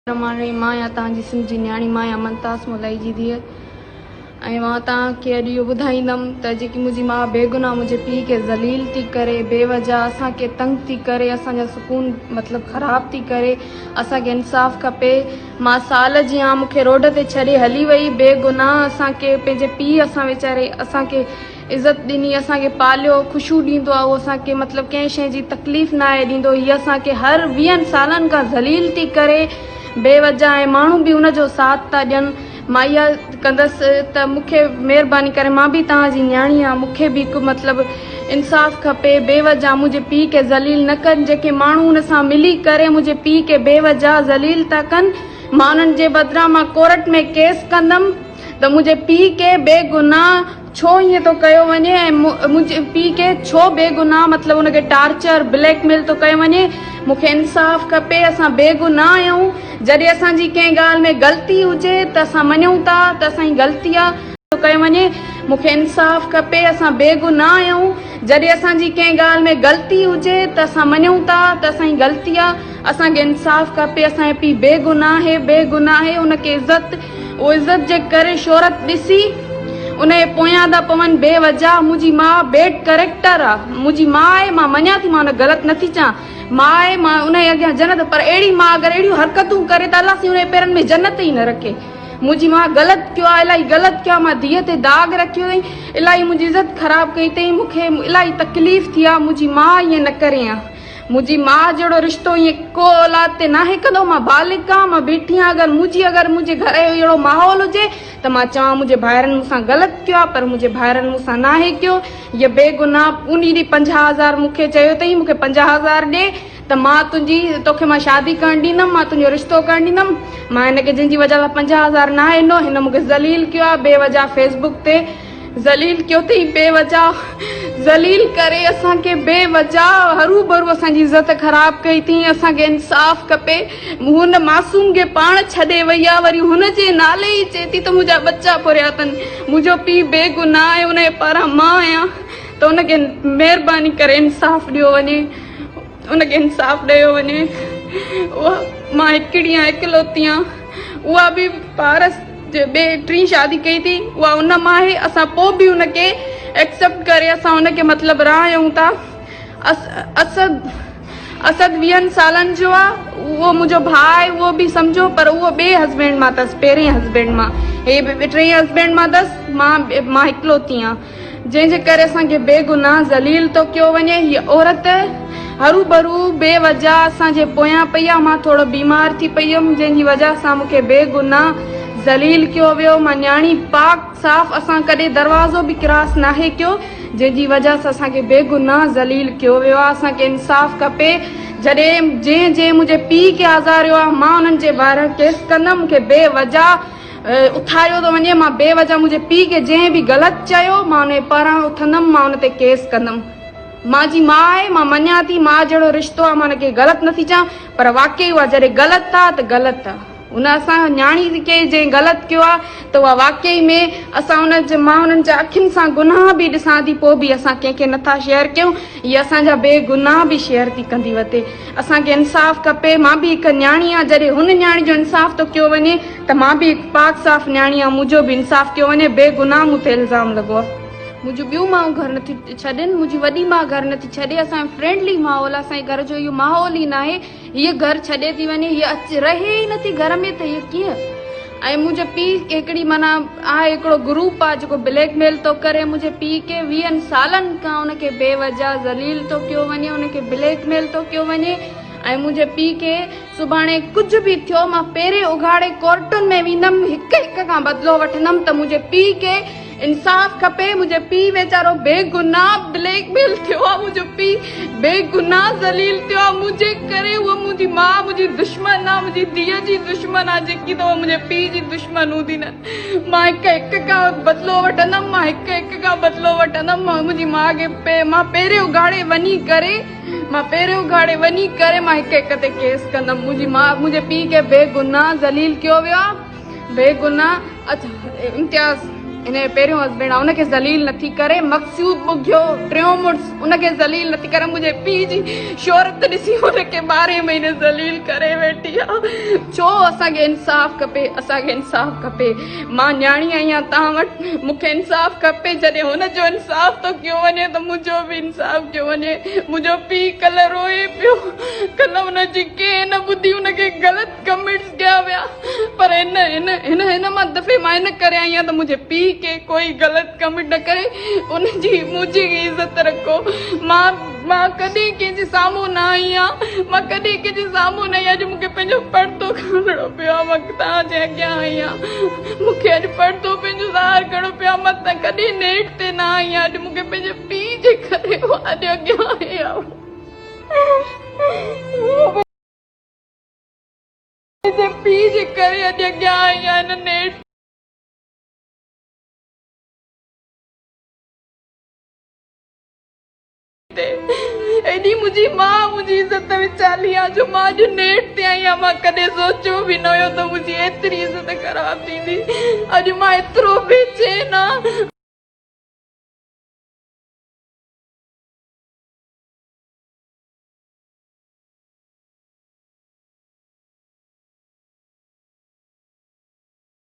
الرحمان الرحيم مان آهيان توهان جي سنڌ جي نياڻي مان آهيان منتاس مولائي جي ڌيء ۽ مان توهان کي اڄ اهو ٻڌائيندم ته جيڪي منهنجي ماء بيگناهه منهنجي پيء کي ذليل ٿي ڪري بي وجه اسان کي تنگ ٿي ڪري اسان جا سڪون مطلب خراب ٿي ڪري اسان کي انصاف کپي مان سال جي آهيان مون کي روڊ تي ڇڏي هلي وئي بيگناهه اسان کي پنهنجي پيء اسان ويچاري اسان کي عزت ڏني اسان کي پاليو خوشيون ڏيندو آ اهو اسان کي مطلب ڪنهن شيء جي تڪليف ناهي ڏيندو هي اسان کي هر ويهن سالن کان ذليل ٿي ڪري بي وجه ۽ ماڻهو به ان جو ساٿ ٿا ڏين مان اها ڪندس ته مون کي مهرباني ڪري مان به توهان جي نياڻي آهيان مون کي به هڪ مطلب انصاف کپي بي وجه منهنجي پيء کي ذليل نه ڪن جيڪي ماڻهو ان سان ملي ڪري منهنجي پيء کي بي وجه ذليل ٿا ڪن مان انهن جي بدران مان ڪورٽ ۾ ڪيس ڪندم ته منهنجي پيء کي بي گناهه ڇو ائين ٿو ڪيو وڃي ۽ منهنجي پيء کي ڇو بيگناهه مطلب ان کي ٽارچر بليڪ ميل ٿو ڪيو وڃي مون کي انصاف کپي اسان بيگناهه آهيون جڏهن اسان جي ڪنهن ڳالهه ۾ غلطي هجي ته اسان مڃون ٿا ته اسان جي غلطي آهي ٿو ڪيو وڃي مون کي انصاف کپي اسان بيگناهه آهيون جڏهن اسان جي ڪنهن ڳالهه ۾ غلطي هجي ته اسان مڃون ٿا ته اسان جي غلطي آهي اسان کي انصاف کپي اسان جو پيء بيگناهه آهي بيگناهه آهي ان کي عزت اهو عزت جي ڪري شهرت ڏسي ان جي پويان ٿا پون بي وجه منهنجي ماء بيڊ ڪريڪٽر آ منهنجي ماء آهي مان مڃان ٿي مان ان غلط نٿي چان ماء آهي مان ان جي اڳيان جنت پر اهڙي ماء اگر اهڙيون حرڪتون ڪري ته الله سائين ان جي پيرن ۾ جنت ئي نه رکي منهنجي ماء غلط ڪيو آ الاهي غلط ڪيو آ مان ڌيء تي داغ رکيو اٿئي الاهي منهنجي عزت خراب ڪئي اٿئي مون کي الاهي تڪليف ٿي آ منهنجي ماء ائين نه ڪري ها منهنجي ماء جهڙو رشتو ائين ڪو اولاد تي ناهي ڪندو، مان بالغ آهيان، مان بيٺي آهيان، اگر منهنجي اگر منهنجي گهر جو اهڙو ماحول هجي ته مان چوان منهنجي ڀائرن مون سان غلط ڪيو آهي پر منهنجي ڀائرن مون سان ناهي ڪيو، هيء بيگناهه انهي ڏينهن 50 هزار مون کي چيو اٿئي مون کي 50 هزار ڏي ته مان تنهنجي توکي مان شادي ڪرڻ ڏيندم، مان تنهنجو رشتو ڪرڻ ڏيندم، مان هن کي جنهن جي وجهه سان 50 هزار ناهي ڏنو، هن مون کي ذليل ڪيو آهي بي وجهه فيس بڪ تي. ذليل ڪيو اٿئي بي وجه ذليل ڪري اسان کي بي وجه هروڀرو اسان جي عزت خراب ڪئي اٿئي اسان کي انصاف کپي هن معصوم کي پاڻ ڇڏي وئي آ وري هن جي نالي ئي چئي ٿي ته منهنجا ٻچا پوريا اٿن منهنجو پيء بي گناهه آهي ان جي پاران مان آهيان ته ان کي مهرباني ڪري انصاف ڏيو وڃي ان کي انصاف ڏيو وڃي اها مان هڪڙي آهيان اڪلوتي آهيان اها به پارس جي ٻي ٽين شادي ڪئي ٿي اها ان مان آهي اسان پوء به ان کي ايڪسپٽ ڪري اسان ان کي مطلب راهيون ٿا اسد اسد ويهن سالن جو آ اهو منهنجو ڀاء آهي اهو به سمجهو پر اهو ٻئي هسبينڊ مان اٿس پهرين هسبينڊ مان هي ٽئين هسبينڊ مان اٿس مان مان اڪلوتي آهيان جنهن جي ڪري اسان کي بي گناهه ذليل ٿو ڪيو وڃي. هيء عورت هروڀرو بي وجهه اسان جي پويان پئي آ. مان ٿورو بيمار ٿي پئي هيم، جنهن جي وجهه سان مون کي بي گناهه ذليل ڪيو ويو. مان نياڻي پاڪ صاف اسان ڪڏهن دروازو به ڪراس ناهي ڪيو، جنهن جي وجهه سان اسان کي بي گناهه ذليل ڪيو ويو آ. اسان کي انصاف کپي. جڏهن جنهن جنهن منهنجي پيء کي آزاريو آ، مان انهن جي ٻاهران ڪيس ڪندم. مون کي بي وجهه اٿاريو ٿو وڃي، مان بي وجه منهنجي پيء کي جنهن به غلط چيو، مان ان جي پاران اٿندم، مان ان تي ڪيس ڪندم. مان جي ماء آهي، مان مڃان ٿي ماء جهڙو رشتو آهي، مان ان کي غلط نٿي چوان، پر واقعي اها جڏهن غلط آ ته غلط آ. ان اسان نياڻي کي جنهن غلط ڪيو آ ته اها واقعي ۾ اسان ان جي مان انهن جا اکين سان گناهه به ڏسان ٿي پوء به اسان ڪنهن کي نٿا شيئر ڪيون، هي اسان جا بي گناهه به شيئر ٿي ڪندي وتي. اسان کي انصاف کپي، مان به هڪ نياڻي آهيان، جڏهن هن نياڻي جو انصاف ٿو ڪيو وڃي ته مان به هڪ پاڪ صاف نياڻي آهيان، منهنجو به انصاف ڪيو وڃي، بي گناهه مون تي الزام لڳو آهي. منهنجون ٻيون مائون گهر نٿيون ڇڏين، منهنجي وڏي ماء گهر نٿي ڇڏي، اسان جو فرينڊلي ماحول آهي، اسان جي گهر جو اهو ماحول ئي ناهي، هيء گهر ڇڏي ٿي وڃي، هيء اچ رهي ئي نٿي گهر ۾ ته هيء ڪيئن؟ ۽ منهنجي پيء کي هڪڙي معنيٰ آهي هڪڙو گروپ آهي جيڪو بليڪ ميل ٿو ڪري منهنجي پيء کي ويهن سالن کان ان کي بي وجه ذليل ٿو ڪيو وڃي ان کي بليڪ ميل ٿو ڪيو وڃي ۽ منهنجي پيء کي سڀاڻي ڪجهه به ٿيو مان پيرين اگهاڙي ڪورٽن ۾ ويندم هڪ هڪ کان بدلو وٺندم ته منهنجي پيء کي انصاف کپي منهنجي پيء ويچارو بي گناھ بليڪ ميل ٿيو آ منهنجو پيء بي گناھ ذليل ٿيو آ منهنجي ڪري هوء منهنجي ماء منهنجي دشمن آ منهنجي ڌيء جي دشمن آ جيڪي ته هوء منهنجي پيء جي دشمن هوندي نه مان هڪ هڪ کان بدلو وٺندم مان هڪ هڪ کان بدلو وٺندم مان منهنجي ماء کي پي مان پيري اگهاڙي وڃي ڪري مان پيري اگهاڙي وڃي ڪري مان هڪ هڪ تي ڪيس ڪندم منهنجي ماء منهنجي پيء کي بي گناھ ذليل ڪيو ويو آ بي گناھ اچ امتياز. هن جو پهريون هسبينڊ آ ان کي ذليل نٿي ڪري، مقصود ٻگهيو ٽيون مڙس ان کي ذليل نٿي ڪري، منهنجي پيء جي شهرت ڏسي ان کي ٻارهين مهيني ذليل ڪري ويٺي آ. ڇو اسان کي انصاف کپي، اسان کي انصاف کپي، مان نياڻي آهيان توهان وٽ مون کي انصاف کپي، جڏهن هن جو انصاف ٿو ڪيو وڃي ته منهنجو به انصاف ڪيو وڃي، منهنجو پيء ڪلهه روئي پيو، ڪلهه ان جي ڪنهن نه ٻڌي ان کي غلط ڪمينٽس ڪيا ويا پر هن هن هن هن مان دفعي مان ان ڪري آئي آهيان ته منهنجي پيء کي ڪوئي غلط ڪمينٽ نه ڪري ان جي منهنجي عزت رکو مان مان ڪڏهن ڪنهن جي سامهون نه آئي آهيان مان ڪڏهن ڪنهن جي سامهون نه آئي اڄ مون کي پنهنجو پردو کڻڻو پيو آهي مان توهان جي اڳيان آئي آهيان مون کي اڄ پردو پنهنجو ظاهر ڪرڻو پيو آهي مان ته ڪڏهن نيٽ تي نه آئي آهيان اڄ مون کي پنهنجي پيء جي ڪري اڄ اڳيان آئي آهيان. پنهنجي پيء جي ڪري اڄ اڳيان آئي آهيان هن نيٽ تي. ايڏي منهنجي ماء منهنجي عزت وچالي آ جو مان اڄ نيٽ تي آئي آهيان. مان ڪڏهن سوچيو به نه هيو ته منهنجي ايتري عزت خراب ٿيندي. اڄ مان ايترو بي چين آهيان.